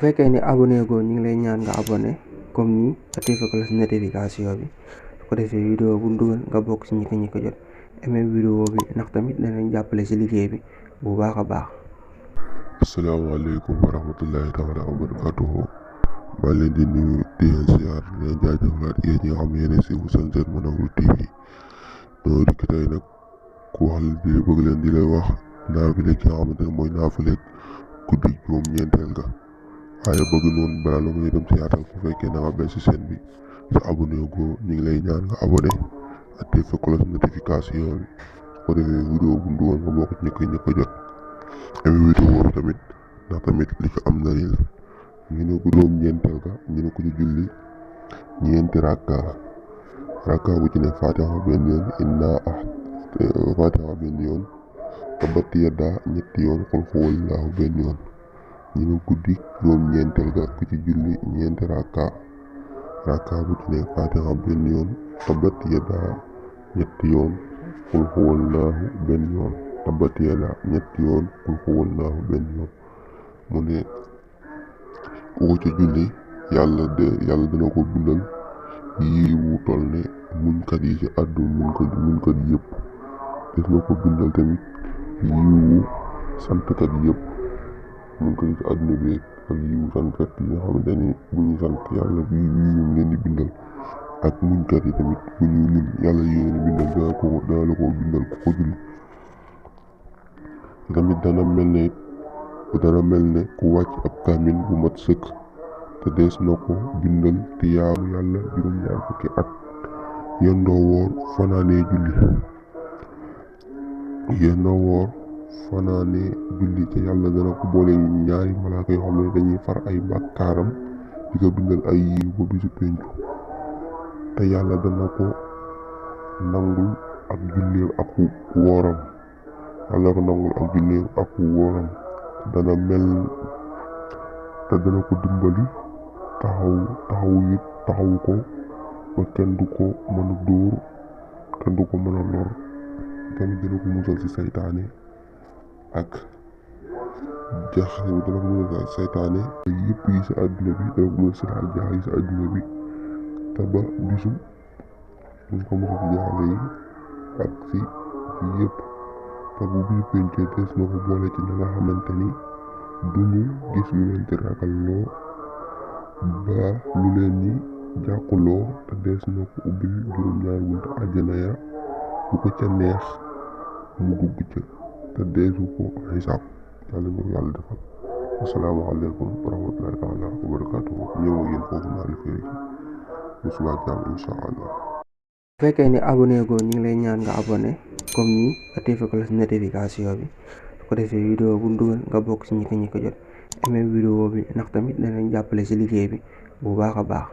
bu fekkee ni abonné goo ñu ngi lay ñaan nga abonné comme nii activé cloche notification bi su ko defee vidéo bu dugal nga bokk ci ñi ko jot aimé vidéo bi ndax tamit danañ jàppale ci liggéey bi bu baax a baax. asalaamaaleykum wa rahmatullahi taala wa barakatuhu. maa leen di nuyu di leen ziar di leen jaajëfalaat yéen ñi nga xam ne yéen a siiw Sen Manawru TV. ñoo dikk tey nag ku wax di bëgg leen di lay wax naafile ki nga xamante ne mooy naafile guddi juróom-ñeenteel ga. waaye bëgg noonu balaa la ngay dem ci yaatal ku fekkee na nga bees ci chaîne bi sa abonné go ñu ngi lay ñaan nga abonné activé cloche notification bi su ko defee vidéo bu dugal nga bokk ñi ko jot. aimé vidéo bi tamit ndax tamit li ci am na la ñu ne ko juróom-ñeenteel ga ñu ne ko ci julli ñeenti rakka bu ci ne fatiha benn yoon fatiha benn yoon tabbat yadaa ñetti yoon qul huwallaahu benn yoon. ñu ne guddi juróom-ñeenteel ga ku ci julli ñeenti rakka bu ci ne fatiha benn yoon tabbat yadaa ñetti yoon qul huwallaahu benn yoon tabbat yadaa ñetti yoon qul huwallaahu benn yoon. mu ne ku ko ci julli yàlla dina ko bindal yiwu toll ne muñkat yi ci àdduna muñkat yëpp des na ko bindal tamit yiwu santkat yëpp muñkat yi ci àdduna bi ak yiwu santkat yi nga xamante ni bu ñu sant yàlla bi ñu leen di bindal ak muñkat yi tamit bu ñuy lim yàlla yi leen di bindal dana la ko bindal ku ko julli. tamit dana mel ne ku wàcc ab kaamil bu mat sëkk te dees na ko bindal tiyaabu yàlla juróom-ñaar fukki at yendoo woor fanaanee julli te yàlla dana ko boole ñaari malaaka yoo xam ne dañuy far ay bàkkaaram di ko bindal ay yiw ba bisu pencu te yàlla dana ko nangul ak julleem ak wooram dana ko dimbali taxawu ko ba kenn du ko mën a dóor kenn du ko mën a lor tamit dana ko musal ci saytaane ak jaxase bi dana ko musal ci saytaane yëpp yi ci àdduna bi dana ko musal ci jaaxal yi ci àdduna bi te ba bisu dana ko musal ci jaaxal yi ak ci yëpp te bu bisu pencee des na ko boole ci ña nga xamante ni duñu gis lu leen di ragalloo ba lu leen ni jàquloo te dees na ko ubbil juróom-ñaari buntu àjjana ya bu ko ca neex mu dugg ca te deesu ko xisaab yàlla ñu ko yàlla defal. asalaamaaleykum wa rahmatullahi taala wa barakatuhu. ñëw ak yéen foofu naa li firi bu subaa jàmm incha allah. bu fekkee ni abonné goo ñu ngi lay ñaan nga abonné comme nii activé cloche notification bi su ko defee vidéo bu dugal nga bokk ci ñi ko jot aimé vidéo bi ndax tamit danañ jàppale ci liggéey bi bu baax a baax.